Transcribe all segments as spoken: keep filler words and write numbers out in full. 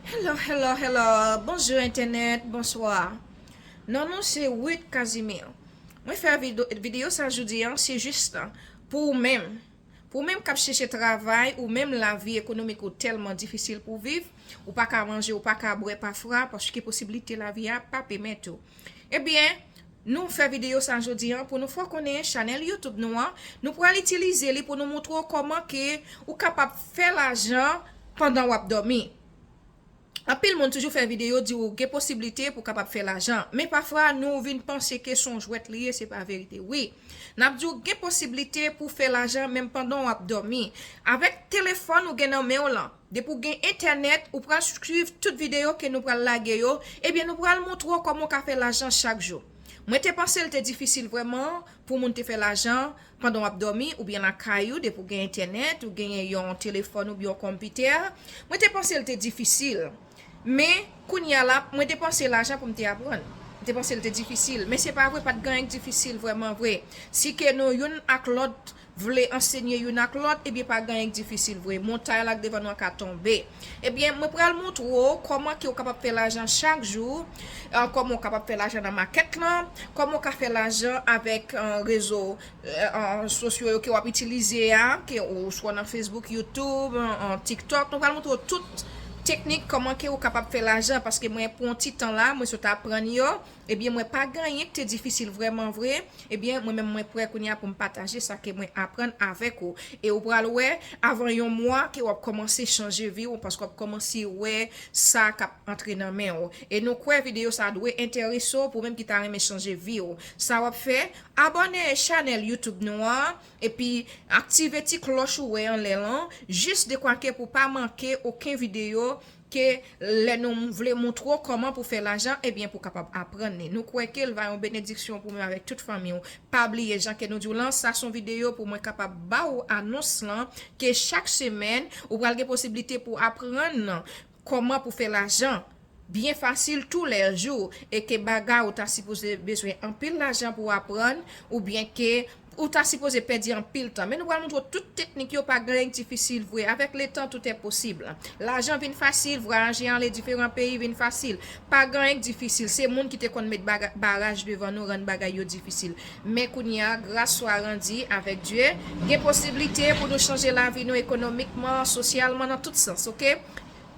Hello, hello, hello. Bonjou entènèt, bonswa. Non, non, se Ruth Casimir. Mwen fè videyo, videyo sa jodi an, se jis pou ou menm. Pou ou menm k ap chèche travay, ou menm lavi ekonomik ou tèlman difisil pou viv, ou pa ka manje, ou pa ka bwè pafwa, paske posiblite lavi a pa pèmèt ou. Ebyen, nou fè videyo sa jodi an pou nou fè w konnen chanèl YouTube nou an, nou pral itilize li pou nou montre w kòman ke ou kapab fè lajan pandan w ap dòmi. Anpil moun toujou fè videyo di w gen posiblite pou w kapab fè lajan, men pafwa nou vin panse ke se yon jwèt li ye, se pa verite. Wi, n ap di w gen posiblite pou w fè lajan menm pandan w ap dòmi. Avèk telefòn ou gen nan men w lan, depi w gen entènèt, ou pral swiv tout videyo ke nou pral lage yo, ebyen nou pral montre w kòman w ka fè lajan chak jou. Mwen te panse l te difisil vrèman pou moun te fè lajan pandan w ap dòmi oubyen lakay ou, depi w gen entènèt, ou genyen yon telefòn oubyen yon konpitè. Mwen te panse l te difisil. Men, kounye a la, mwen te panse lajan pou m te aprann. Mwen te panse l te difisil. Men se pa vre, pa t gen anyen k difisil vrèman vre. Si ke nou youn ak lòt vle ansenye youn ak lòt, ebyen pa gen anyen k difisil vre. Montay la k devan nou an ka tonbe. Ebyen, mwen pral montre w kòman ke w kapab fè lajan chak jou, eh, kòman w kapab fè lajan nan makèt lan, kòman w ka fè lajan avèk, eh, rezo, eh, eh, sosyo yo ke w ap itilize a, ke ou swa nan Facebook, YouTube, eh, eh, TikTok. Nou pral montre w tout teknik kòman ke w kapab fè lajan, paske mwen pou yon ti tan la, mwen sot aprann yo. Ebyen, mwen pa gen anyen ki te difisil vrèman vre. Ebyen, mwen menm mwen prè kounye a pou m pataje sa ke mwen aprann avèk ou. E ou pral wè, avan yon mwa, ke w ap kòmanse chanje vi w, paske w ap kòmanse wè sa k ap antre nan men w. E nou kwè videyo sa dwe enterese w, pou menm ki ta renmen chanje vi w. Sa w ap fè, abòne chanèl YouTube nou an, epi aktive ti klòch ou wè anlè lan, jis dekwa ke pou pa manke okenn videyo ke lè nou vle montre w kòman pou fè lajan, ebyen pou kapab aprann li. Nou kwè ke l va yon benediksyon pou mwen avèk tout fanmi w. Pa bliye, jan ke nou di w lan, sa se yon videyo pou mwen kapab ba w anons lan, ke chak semèn, ou pral gen posiblite pou aprann kòman pou fè lajan byen fasil tou lè jou, e ke bagay ou ta sipoze bezwen anpil lajan pou aprann, oubyen ke ou ta sipoze pèdi anpil tan. Men nou pral montre w tout teknik yo, pa gen anyen k difisil vre. Avec le temps, tout est possible. Lajan vin fasil, vwayaje ale diferan peyi vin fasil. Pa gen anyen k difisil. Se moun ki te konn met baga-, baraj devan nou rann bagay yo difisil. Men kounye a, gras swa randi avèk Dye, gen posiblite pou nou chanje lavi nou ekonomikman, sosyalman, nan tout sans, oke?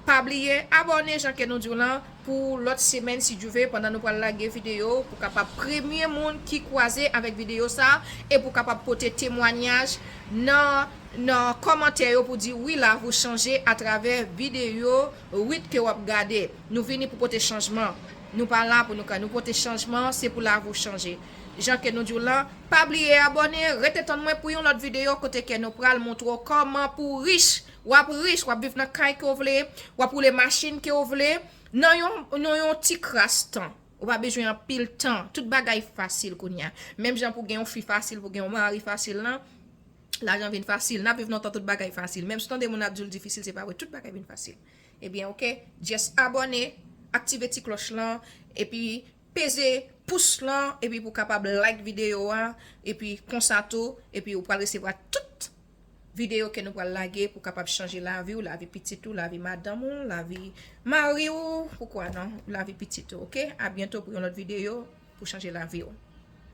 Pa bliye abòne, jan ke nou di w lan, pou lòt semèn, si Dye vle, pandan nou pral lage videyo, pou kapab premye moun ki kwaze avèk videyo sa, e pou kapab pote temwanyaj nan, nan kòmantè yo pou di, wi, lavi w chanje atravè videyo Ruth ke w ap gade. Nou vini pou pote chanjman. Nou pa la pou nou ka, nou pote chanjman, se pou lavi w chanje. Jan ke nou di w lan, pa bliye abòne, rete tann mwen pou yon lòt videyo kote ke nou pral montre w kòman pou w rich. W ap rich, w ap viv nan kay ke w vle, w ap woule machin ke w vle, nan yon, nan yon ti kras tan. Ou pa bezwen anpil tan. Tout bagay fasil kounye a. Menm jan pou gen yon fi fasil, pou gen yon mari fasil lan, lajan vin fasil. N ap viv nan tan tout bagay fasil. Menm si w tande moun ap di w l difisil, se pa vre. Tout bagay vin fasil. Ebyen, oke, just abòne, aktive ti klòch lan, epi peze pous lan, epi pou kapab like videyo a, epi konsa tou, epi ou pral resevwa tout videyo ke nou pral lage pou kapab chanje lavi w, lavi pitit ou, lavi madanm ou, lavi mari w, poukwa non, lavi pitit ou, oke? A byento pou yon lòt videyo pou chanje lavi w.